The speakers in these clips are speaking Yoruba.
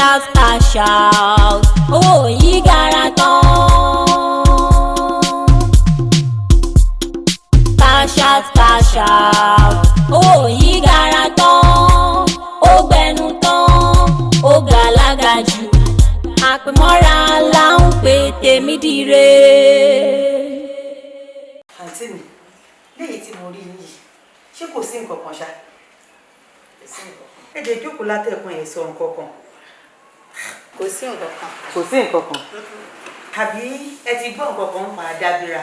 Cash out, cash out, owó yìí gara tán. Cash out, cash out, owó yìí gara tán. Ó gbẹnu tán, ó gàlágà jù. Àpèmọ́ra là ń pè Tèmídìrè. Àǹtí mi, léyìí tí mo rí yín yìí, ṣé kò sí nǹkan kan ṣá? Ẹ jẹ́ jókòó látẹ̀kùn ẹ̀, sọ nǹkan kan. Kò sí nǹkan kan. Kò sí nǹkan kan, tàbí ẹ ti gbọ́ nǹkan kan pa Dábìrà?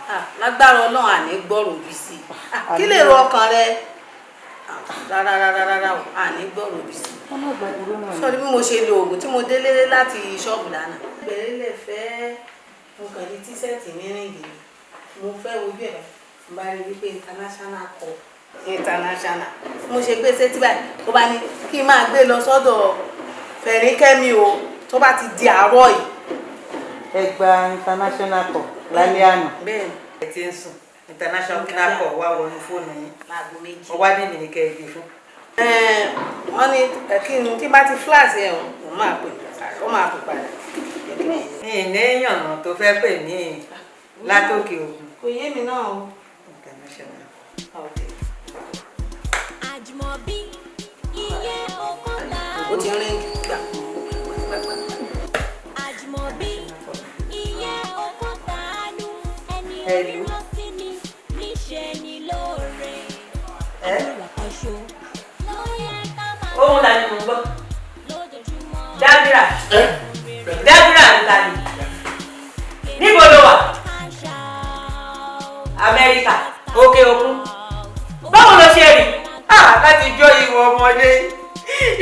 Ah, lágbára Ọlọ́run, àní gbọ́rò bí sí i. Kí lè ro ọkàn rẹ? Ah, rárá rárá rárá o, àní gbọ́rò bí sí i. Sọ́ọ́ni bí mo ṣe lo oògùn tí mo délé láti ṣọ́ọ̀bù lánàá. Bẹ̀rẹ̀ lè fẹ́ mo kàn ní T-shirt ní ring ni mo fẹ́ wojú ẹ̀, mo bá rí wípé international call, international. Mo ṣe gbé sétí báyìí, ó bá ní kí n máa gbé lọ sọ́dọ̀ Fẹ̀ríkẹ́mi o, tó bá ti di àárọ̀ yìí. Ẹ gba international call lálẹ́ àná? Bẹ́ẹ̀ ni. Ẹ ti ń sùn, international call wá wọnú fóònù yín? Láago 2. Wọ́n wá ní mi ní kẹ́ ẹ gbé fún. Wọ́n ní kí n tí bá ti flash ẹ̀, o máa pè, ó máa pè padà. Ìní èèyàn tó fẹ́ pè mí látòkè òkun. Kò yé mi náà o. International. Àjùmọ̀bí ìyẹn òkúta. Ó ti rí gbà. Àjùmọ̀bí ìyẹn òkúta nú ẹni Hello. orí rán sí ni níṣẹ́ ni lóore. Ẹ? Àdúrà kan ṣo ló yẹ ká máa Ohun ta ni mò ń gbọ́? lójoojúmọ́. Dábìrà, Dábìrà ń ta ni? Níbo ló wà? Cash out. Amẹ́ríkà, òkè òkun. Báwo ló ṣe rí? Ah, láti jọ ìwọ ọmọdé,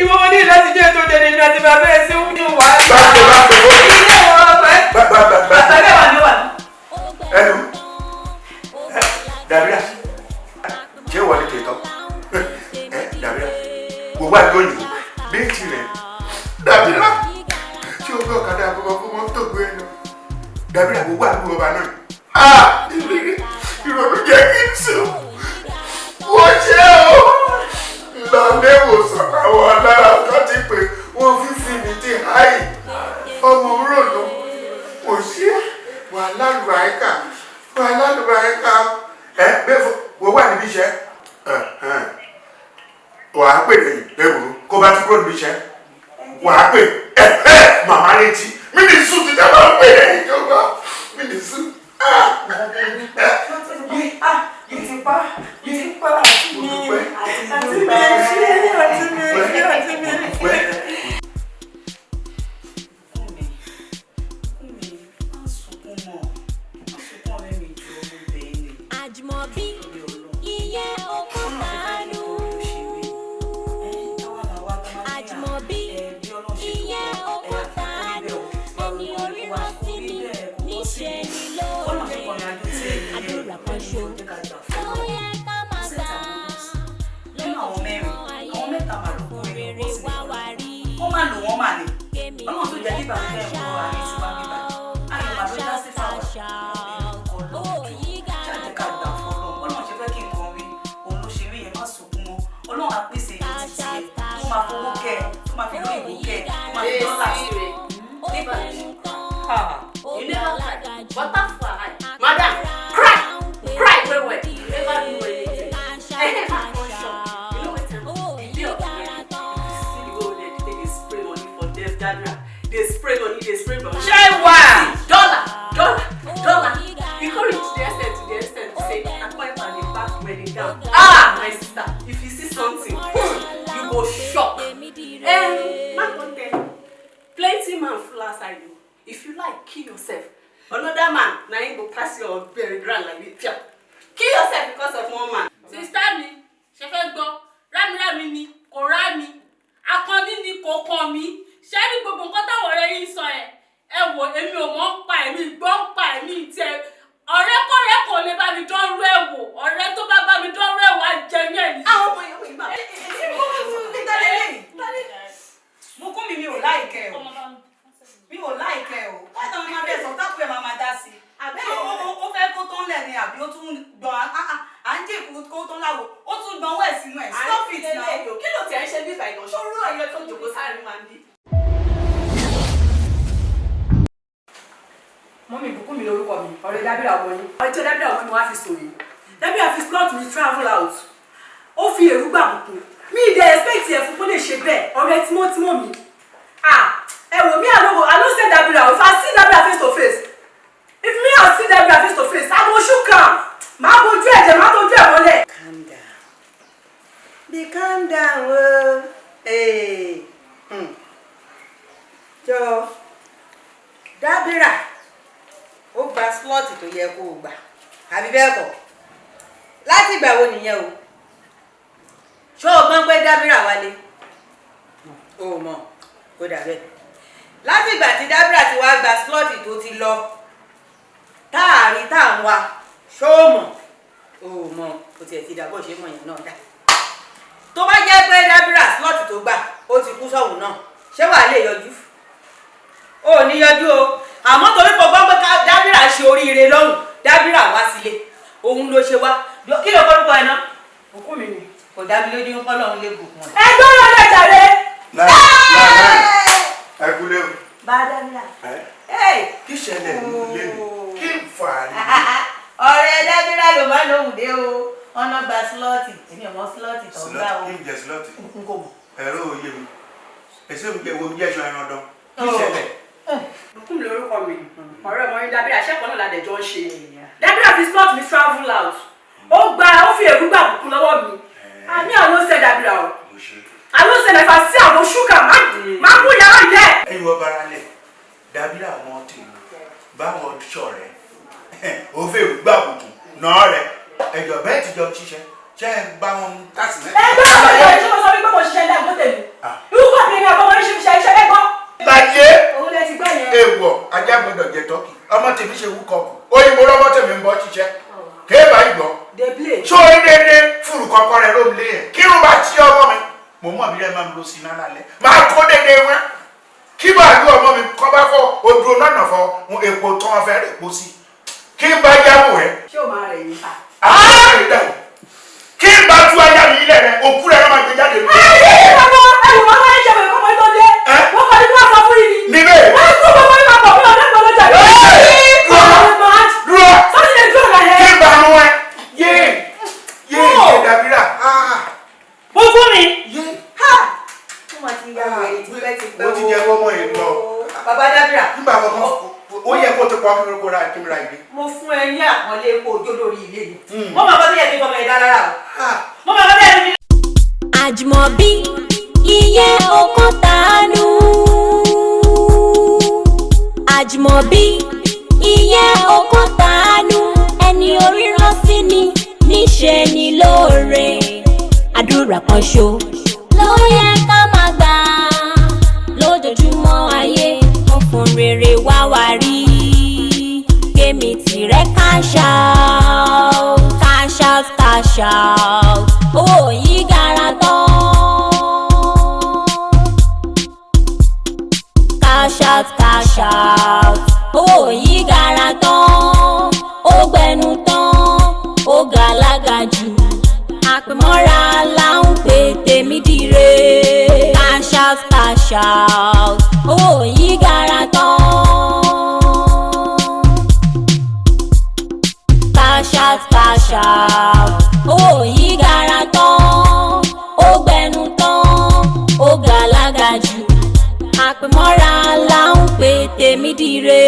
ìwọ ọmọdé, láti jẹ́ tó dẹni ní àti bàbá ẹ̀ sí ń wàhálà. Bá bá bá. Ilé wọn ọpẹ. Bá bá bá bá. Bàbá ẹ̀ wà ní wà. Hello. Dàbíra, ṣé wọ́n ní tètọ́? Ẹ Dàbíra, wò wá lóyìnbó, béètì rẹ̀. Dàbíra, ṣé o gbé ọ̀kadà àkọ́kọ́ fún mọ́tò gbé ẹ lọ? Dàbíra, wò wá ní ọba náà. Ah! Ìrònú jẹ́ kí n sùn. Wọ́n ṣe o. Lọ ilé ìwòsàn, àwọn alára kan ti pè wọ́n fífi mi ti háì. Ọmọ rònú kò ṣe wàhálà lùbáríkà, wàhálà lùbáríkà. Ẹ bẹ́ẹ̀ fọ wọ́n wà níbi iṣẹ́, wàá pè lẹ́yìn lẹ́wùrú kó bá tún kúrò níbi iṣẹ́, wàá pè ẹ ẹ màmá retí mi ní sùn ti dábàá pè lẹ́yìn tó gbọ́ mi ní sùn. Yìí ti pa, yìí ti pa àti mi, àti mi ṣe, àti mi ṣe, àti mi ṣe. Kúnmi, Kúnmi, má sunkún mọ́, má sunkún, ọ̀rẹ́ mi, jọ, mo bẹ̀ ẹ́ ni. Àjùmọ̀bí ìyẹn òkúta nù. Àjùmọ̀bí ìyẹn òkúta nù ẹni orí rán sí ni níṣẹ́ ni lóore. Àdúrà kan ṣo ló yẹ ká máa gbà. Nínú àwọn mẹ́rin, àwọn mẹ́ta mà ló kún Rere wá wá rí. Wọ́n máa lò wọ́n mà ní. Kémi Ọlọ́run tó jẹ́ kí ìbànújẹ́ ìwọ àárín tiwa bíbá. Ayọ̀ mà ló dá sí fáwọn. Owó yìí gara Ṣáàjẹ́ ká gbà fọlọ́run. Ọlọ́run ṣe fẹ́ kí nǹkan rí. Òun ló ṣe rí yẹn, má sunkún mọ́. Ọlọ́run á pèsè èyí títí ẹ̀ tó máa fowó kẹ́ ẹ, tó máa fi lóyìnbó kẹ́ ẹ, tó máa fi dọ́là sí. You never cry. Water full eye. Madam, cry. Cry well well. You never do anything. Eh, man come shop. You know wetin happen? The day of the wedding, you see the way wey dem take dey spray money for dem Dabira. Dey spray money, dey spray money. Ṣé wà? Dollar, dollar, dollar. E come reach the extent say Akpan dey pack wedding gown. Ah, my sister, if you see something, you go shock. Man come tell me, plenty man full outside o. If you like, kill yourself. Another man na him go pass your burial ground like this. Pia. Kill yourself because of one man. Sister mi, ṣe fẹ́ gbọ́? Rámírámí ni kò rá mi, akọni ni kò kàn mí. Ṣé ní gbogbo nǹkan táwọn ọ̀rẹ́ yín sọ ẹ̀, ẹ wò, èmi ò mọ̀ ń pa, èmi gbọ́ ń pa, èmi tiẹ̀ ọ̀rẹ́kọ̀rẹ́ kò lè bá mi dánrú ẹ̀ wò. Ọ̀rẹ́ tó bá bá mi dánrú ẹ̀ wò á jẹ ní ẹ̀ ní. Àwọn ọmọ yẹn wò ìgbà. Mo kún mi, mi ò like ẹ o, mi ò like ẹ o. Wọ́n tàn máa bẹ̀ sọ tákù ẹ̀ máa máa dá sí i. Ṣé ó fẹ́ kó tó ń lẹ̀ ni, àbí ó tún gbọ̀n à ń jẹ́ kó tó ń láwo, ó tún gbọ̀n wẹ̀ sínú ẹ̀? Stop it now. Kí ló tiẹ̀ ń ṣe bí ìgbà ìgàn? Ṣó rú ẹ̀yọ tó jòkó sáré máa ń bí? Mummy, Bùkún mi lórúkọ mi, ọ̀rẹ́ Dábìrà ọmọ yín. Ọjọ́ Dábìrà ọmọ mi wá fi sùn yìí. Dábìrà fi slot mi travel out. Ó fi èrú gbà bùkún. Mi ì dẹ̀ expect ẹ̀ fún kó lè ṣe bẹ́ẹ̀, ọ̀rẹ́ tímọ́tímọ́ mi. Ah, ẹ wò mí, àlọ́ I no send Dábìrà. If I see Dábìrà face to face, if me I see Dábìrà face to face, I go shook am. Màá bojú ẹ̀jẹ̀, màá tójú ẹ̀ mọ́lẹ̀. Calm down, be calm down o. Hey. Jọ Dábìrà, ó gba slot tó yẹ kó o gbà, àbí bẹ́ẹ̀ kọ́? Láti ìgbà wo nìyẹn o? Ṣó o gbọ́n pé Dábìrà wálé o? Ò mọ̀ kó dà bẹ́ẹ̀. Láti ìgbà tí Dábìrà ti wá gba slot tó ti lọ, táàrí tá à ń wa, ṣó o mọ̀? O ò mọ̀. O tiẹ̀ ti dà bó ṣe mọ̀ yẹn náà dà. Tó bá jẹ́ pé Dábìrà slot tó gbà ó ti kú sọ̀hún náà, ṣé wàá lè yọjú? O ò ní yọjú o. Àmọ́ torí pé gbọ́n pé Dábìrà ṣe oríire lọ́hùn, Dábìrà wá sílé, òun ló ṣe wá. Kí ló kọ́rúkọ ẹ̀ náà? Bùkún mi ni. Kò dá mi lójú ń kọ́ lọ́hún lè bùkún ẹ̀. Ẹ gbọ́dọ̀ lè jàre. Láì láì, ẹ kúlé o. Bá Dábìrà. Ẹ kí ṣẹlẹ̀ nílé mi? Kí n fà á rí? Ọ̀rẹ́ Dábìrà ló máa lóhùn dé o. Ọ̀nà gba slot, èmi ò mọ slot tó ń gbà o. Kí n jẹ slot? N kò mọ̀. Ẹ̀rọ òye mi, èsì mi jẹ wo mi jẹ́ ẹ̀ṣọ́ ẹran dán. Kí ṣẹlẹ̀? Bùkún mi lórúkọ mi, ọ̀rẹ́ ọmọ yín Dábìrà, ṣẹ́kọ̀ọ́ náà ládẹjọ́ ń ṣe. Dábìrà fi slot mi travel out. Ó gba, ó fi èrú gbà bùkún lọ́wọ́ mi. Àmì àwọn ṣe Dábìrà o. Mo ṣe. Àwọn ṣe lẹ́fà sí àwọn ṣúgà máa mú yàrá yẹ. Ẹ̀yin wọ́n bára lẹ̀, Dábìrà àwọn tèmi báwọn ṣọ̀rẹ́, ó fẹ́ gbàbùkù náà rẹ̀, ẹ̀jọ̀ bẹ́ẹ̀ ti jọ ṣiṣẹ́, ṣé ẹ bá wọn tásì mẹ́ta. Ẹ gbọ́dọ̀ sọ yẹn, ṣé mo sọ wípé mo ṣiṣẹ́ Dangote ni? Irú kọ́ọ̀pù ni àbọ̀mọ́ yín ṣe fi ṣe iṣẹ́ lẹ́gbọ́n. Láyé. Òun lẹ ti gbọ́ yẹn. Èèwọ̀, ajá gbọ́dọ̀ jẹ tọ́kì. Ọmọ tèmi ṣe wú kọkù, òyìnbó lọmọ tèmi ń bọ́ ṣiṣẹ́ kéèbà ìgbọ́. Dey play. Sórí dédé fúrù kọkọ rẹ ló ń lé yẹn, kírun bá tí ọmọ mi mo mọ̀ bí rẹ máa ń lo sí iná lálẹ́, máa kó dédé wọn kí bàálù ọmọ mi kọ́ bá fọ odò náà fọ epo tán fẹ́ rẹ̀ po sí kí n bá jáwó rẹ. Ṣé o máa rẹ̀ yín? Àwọn ọmọ rẹ kí n bá tú ajá mi ilẹ̀ rẹ, òkú rẹ ló máa gbé jáde. Ẹ ṣe bàbá ẹ̀wọ̀n wọn máa ń ṣe ọmọ ìkọ́mọ tó dé. Wọ́n kọ́ ní kí wọ́n sọ fún yìí. Níbẹ̀. Wọ́n kú gbogbo yín papọ̀ bí ọ̀dọ́ ìgbọ́n lọ́jà yìí. Dúró, dúró. Sọ́sì lè dúró rẹ̀. Kí n bá nu ẹ yé yé yé Dàbírà. Bùkún mi. Yé. Ó máa ti ya wèrè tipẹ́tipẹ́. Mo ti jẹ ọmọ yìí lọ. Bàbá Dábìrà. Nígbà kankan ó yẹ kó ti pọ̀ kí n kó ra kí n ra ìgbé. Mo fún ẹ ní àpọ́nlé kó ojó lórí ilé mi. Mo máa bọ́ sí ẹ̀mí fọmọ ẹ̀dá rárá o. Mo máa bọ́ sí ẹ̀mí. Àjùmọ̀bí ìyẹn okó tàánú. Àjùmọ̀bí ìyẹn okó tàánú. Ẹni orí rán sí ni níṣe ni lóore. Àdúrà kan ṣo ló yẹ ká máa gbà lójoojúmọ́ ayé, ó fún rere wá wá rí. Kémi tìrẹ cash out, cash out, cash out, owó yìí gara tán. Cash out, cash out, owó yìí gara tán. Ó gbẹnu tán, ó gàlágà jù. Àpèmọ́ra là ń pè tèmi dire. Cash out, cash out, owó yìí gara tán. Cash out, cash out, owó yìí gara tán. Ó gbẹnu tán, ó gàlágà jù. Àpèmọ́ra là ń pè tèmi dire.